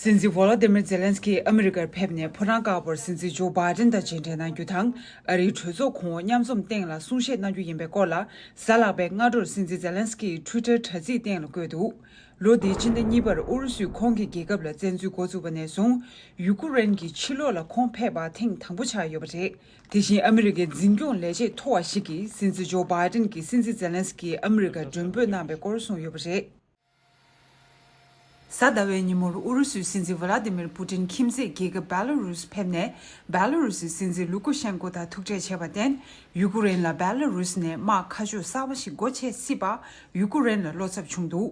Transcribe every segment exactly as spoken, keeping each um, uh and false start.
སྲིད་འཛིན་ཝོ་ལོ་ཏི་མིར་ཛེ་ལན་སི་ཀི་ཨ་མི་རི་ཀར་ཕེབས་ནས་ཕོ་བྲང་དཀར་པོར་སྲིད་འཛིན་ཇོ་བྷའི་ཏིན་དང་མཇལ་འཕྲད་གནང་རྒྱུ་དང་། ཨ་རིའི་གྲོས་ཚོགས་གོང་འོག་མཉམ་འཛོམས་སྟེང་ལ་གསུང་བཤད་གནང་རྒྱུ་ཡིན་པའི་སྐོར་ལ། གཟའ་ལྷག་པའི་སྔ་དྲོར་སྲིད་འཛིན་ཛེ་ལན་སི་ཀིས་ཊུའི་ཊར་དྲ་ཚིགས་སྟེང་ལ་བཀོད་འདུག་ལོ་འདིའི་སྤྱི་ཟླ་གཉིས་པར་ཨུ་རུ་སུས་ཁོང་གི་རྒྱལ་ཁབ་ལ་བཙན་འཛུལ་འགོ་བཙུགས་པ་ནས་བཟུང་། ཡུ་ཀེ་རེན་གྱི་ཕྱི་ལོགས་ལ་ཁོང་ཕེབས་པ་ཐེངས་དང་པོ་ཆགས་ཡོད་པ་རེད། དེ་བཞིན་ཨ་མི་རི་ཀའི་འཛིན་སྐྱོང་ལས་བྱེད་མཐོ་བ་ཞིག་གིས་སྲིད་འཛིན་ཇོ་བྷའི་ཏིན་གྱིས་སྲིད་འཛིན་ཛེ་ལན་སི་ཀི་ཨ་མི་རི་ཀར་མགྲོན་འབོད་གནང་བའི་སྐོར་གསུངས་ཡོད་པ་རེད། གཟའ་ཟླ་བའི་ཉིན་མོར་ཨུ་རུ་སུའི་སྲིད་འཛིན་ཝ་ལ་ཏི་མིར་པུ་ཏིན་ཁྱིམ་མཚེས་རྒྱལ་ཁབ་བེ་ལ་རུས་ཕེབས་ནས། བེ་ལ་རུས་སྲིད་འཛིན་ལུ་ཀུ་ཤན་ཀོ་དང་ཐུག་འཕྲད་བྱས་པར་བརྟེན། ཡུ་ཀེ་རེན་ལ་བེ་ལ་རུས་ནས་དམག་ཁ་ཕྱོགས་གསར་པ་ཞིག་སྒོ་ཕྱེ་སྲིད་པ་ཡུ་ཀེ་རེན་ལ་བློ་འཚབ་བྱུང་འདུག་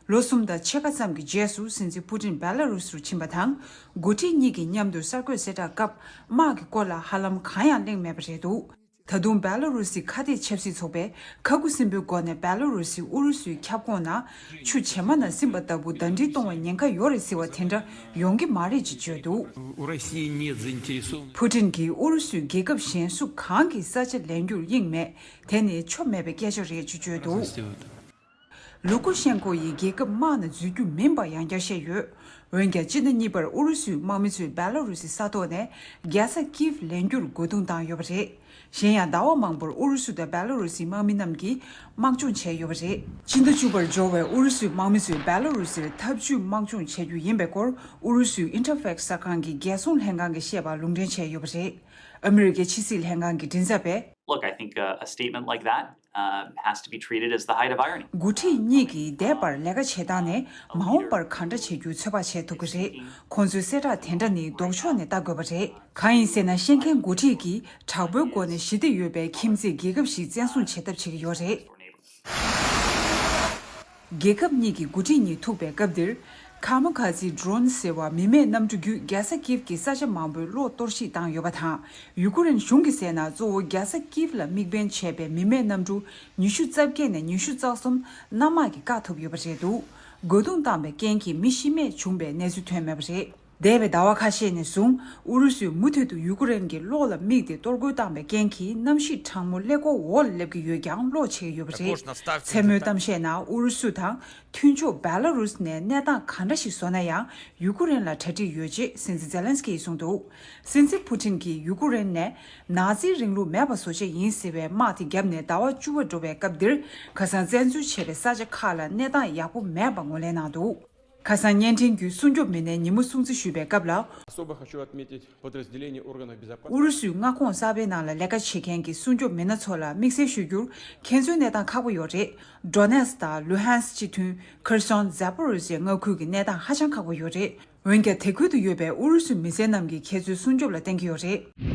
ལོ་གསུམ་དང་ཕྱེད་ཀ་ཙམ་གྱི་རྗེས་སུ་སྲིད་འཛིན་པུ་ཏིན་བེ་ལ་རུས་རུ་ཕྱིན་པ་དང་། འགོ་ཁྲིད་གཉིས་ཀྱིས་མཉམ་དུ་གསར་འགོད་གསལ་བསྒྲགས་སྐབས། དམག་གི་སྐོར་ལ་ཧ་ལམ་གང་ཡང་གླེང་མེད་པ་རེད་འདུག་ད་དུང་བེ་ལ་རུ་སིའི་ཁ་གཏད་ཆབ་སྲིད་ཚོགས་པས་ཁ་ཁུ་སིམ་པོའི་སྒོ་ནས་བེ་ལ་རུ་སི་ཨུ་རུ་སུའི་ཁྱབ་ཁོངས་ནང་ཆུ་བྱེ་མ་ནང་ཟིན་པ་ལྟ་བུ་ཟླ་སྒྲིལ་གཏོང་བའི་ཉེན་ཁ་ཡོད་རེད་ཟེར་བ་དེ་འདྲ་ཡོང་གི་མ་རེད་ཅེས་བརྗོད་འདུག У России нет заинтересованности. ཕུ་ཏིན་གྱིས་ཨུ་རུ་སུས་རྒྱལ་ཁབ་གཞན་སུ་གང་གི་ས་ཆ་ལེན་རྒྱུར་དབྱིངས་མེད། དེ་ནི་ཆོ་མེད་པའི་སྐད་ཆ་རེད་ཅེས་བརྗོད་འདུག་ལུ་ཀུ་ཤན་ཀོ་ཡིས་རྒྱལ་ཁབ་དམག་ནང་འཛུལ་རྒྱུ་མིན་པ་ཡང་བསྐྱར་བཤད་ཡོད། འོན་ཀྱང་སྤྱི་ཟླ་གཉིས་པར་ཨུ་རུ་སུའི་དམག་མི་ཚོས་བེ་ལ་རུ་སིའི་ས་ཐོག་ནས་རྒྱལ་ས་ཀིབ་ལེན་རྒྱུར་རྒོལ་རྡུང་བཏང་ཡོད་པ་རེད། གཞན་ཡང་ཟླ་བ་མང་པོར་ཨུ་རུ་སུ་དང་བེ་ལ་རུ་སིའི་དམག་མི་རྣམས་ཀྱིས་དམག་སྦྱོང་བྱས་ཡོད་པ་རེད། སྤྱི་ཟླ་བཅུ་པར་འབྱོར་བའི་ཨུ་རུ་སུའི་དམག་མི་ཚོས་བེ་ལ་རུ་སིར་འཐབ་ཇུས་དམག་སྦྱོང་བྱེད་རྒྱུ་ཡིན་པའི་སྐོར་ཨུ་རུ་སུའི་ཨིན་ཊར་ཕེག་གསར་ཁང་གི་རྒྱལ་སྲུང་ལྷན་ཁང་གིས་བཤད་པ་ལུང་འདྲེན་བྱས་ཡོད་པ་རེད། ཨ་མི་རི་ཀའི་ཕྱི་སྲིད་ལྷན་ཁང་གི་མགྲིན་ཚབ་པས། Look, I think uh, a statement like that um, has to be treated as the height of irony. འགོ་ཁྲིད་གཉིས་ཀྱིས་འདས་པར་ལས་ཀ་བྱེད་སྟངས་ནས་མ་འོངས་པར་གང་འདྲ་བྱེད་རྒྱུའི་ཚོད་དཔག་བྱེད་ཐུབ་ཀྱི་རེད། ཁོང་ཚོའི་གསལ་བསྒྲགས་དེ་འདྲ་ནི་ལྡོག་ཕྱོགས་ནས་ལྟ་དགོས་པ་རེད། གང་ཡིན་ཟེར་ན་བཤད་མཁན་འགོ་ཁྲིད་ཀྱིས་དྲག་པོའི་སྒོ་ནས་ཞི་བདེ་ཡོད་པའི་ཁྱིམ་མཚེས་རྒྱལ་ཁབ་ཞིག་བཙན་བཟུང་བྱེད་ཐབས་བྱེད་ཀྱི་ཡོད་རེད། རྒྱལ་ཁབ་གཉིས་ཀྱི་འགོ་ཁྲིད་གཉིས་ཐུག་པའི་སྐབས་འདིར། ཁ་མ་ཁ་ཛི་ཌི་རོན་ཟེར་བ་མི་མེད་གནམ་གྲུ་བརྒྱུད་རྒྱལ་ས་ཀིབ་ཀྱི་ས་ཆ་མང་པོའི་གློག་གཏོར་བཤིག་བཏང་ཡོད་པ་དང་། ཡུ་ཀེ་རེན་གཞུང་གིས་ཟེར་ན་གཙོ་བོ་རྒྱལ་ས་ཀིབ་ལ་དམིགས་འབེན་བྱས་པའི་མི་མེད་གནམ་གྲུ་ཉི་ཤུ་རྩ་བརྒྱད་ནས་ཉི་ཤུ་རྩ་གསུམ་གནམ་དམག་གིས་བཀག་ཐུབ་ཡོད་པ་རེད་འདུག་རྒོལ་རྡུང་བཏང་པའི་རྐྱེན་གྱིས་མི་ཤི་རྨས་བྱུང་བའི་གནས་ཚུལ་ཐོན་མེད་པ་རེད། འདས་པའི་ཟླ་བ་ཁ་ཤས་ནས་བཟུང་ཨུ་རུ་སུས་མུ་མཐུད་དུ་ཡུ་ཀེ་རེན་གྱི་གློག་ལ་དམིགས་ཏེ་གཏོར་རྒོལ་བཏང་པའི་རྐྱེན་གྱིས་གནམ་གཤིས་གྲང་མོ་ཀླད་ཀོར་འོག་ལ་སླེབས་ཀྱི་ཡོད་ཀྱང་གློག་ཆད་ཀྱི་ཡོད་པ་རེད། མཚན་མོའི་གཏམ་བཤད་ནང་ཨུ་རུ་སུ་དང་མཐུན་ཕྱོགས་བེ་ལ་རུས་ནས་གནས་སྟངས་གང་འདྲ་ཞིག་བཟོ་ན་ཡང་ཡུ་ཀེ་རེན་ལ་གྲ་སྒྲིག་ཡོད་ཅེས་སྲིད་འཛིན་ཛེ་ལན་སི་ཀིས་གསུངས་འདུག་སྲིད་འཛིན་ཕུ་ཏིན་གྱིས་ཡུ་ཀེ་རེན་ནས་ནཱ་ཛིའི་རིང་ལུགས་མེད་པ་བཟོ་ཆེད་ཡིན་ཟེར་བའི་དམག་དེ་བརྒྱབ་ནས་ཟླ་བ་བཅུ་པ་འགྲོ་བའི་སྐབས་འདིར། ཁ་སང་བཙན་འཛུལ་བྱས་པའི་ས་ཆ་ཁག་ལ་གནས་སྟངས་ཡག་པོ་མེད་པ་ངོས་ལེན་གནང་འདུག་ཁ་སང་བརྙན་འཕྲིན་བརྒྱུད་སྲུང་སྐྱོབ་མི་སྣའི་ཉིན་མོ་སྲུང་བརྩི་ཞུས་པའི་སྐབས་ལ། Особо хочу отметить подразделение органов безопасности. ཨུ་རུ་སུའི་མངའ་ཁོངས་གསར་པའི་ནང་ལ་ལས་ཀ་བྱེད་མཁན་གྱི་སྲུང་སྐྱོབ་མི་སྣ་ཚོ་ལ་དམིགས་བསལ་ཞུ་རྒྱུར། ཁྱེད་ཚོའི་གནས་སྟངས་ཁག་པོ་ཡོད་རེད། ཌོ་ནེ་སི་དང་ལུ་ཧན་སི་སྤྱི་མཐུན་ཁེར་སོན་ཛ་པོ་རི་ཟེ་མངའ་ཁུལ་གྱི་གནས་སྟངས་ཧ་ཅང་ཁག་པོ་ཡོད་རེད། འོན་ཀྱང་དེ་ཁུལ་དུ་ཡོད་པའི་ཨུ་རུ་སུའི་མི་སེར་རྣམས་ཀྱིས་ཁྱེད་ཚོའི་སྲུང་སྐྱོབ་ལ་བརྟེན་གྱི་ཡོད་རེད།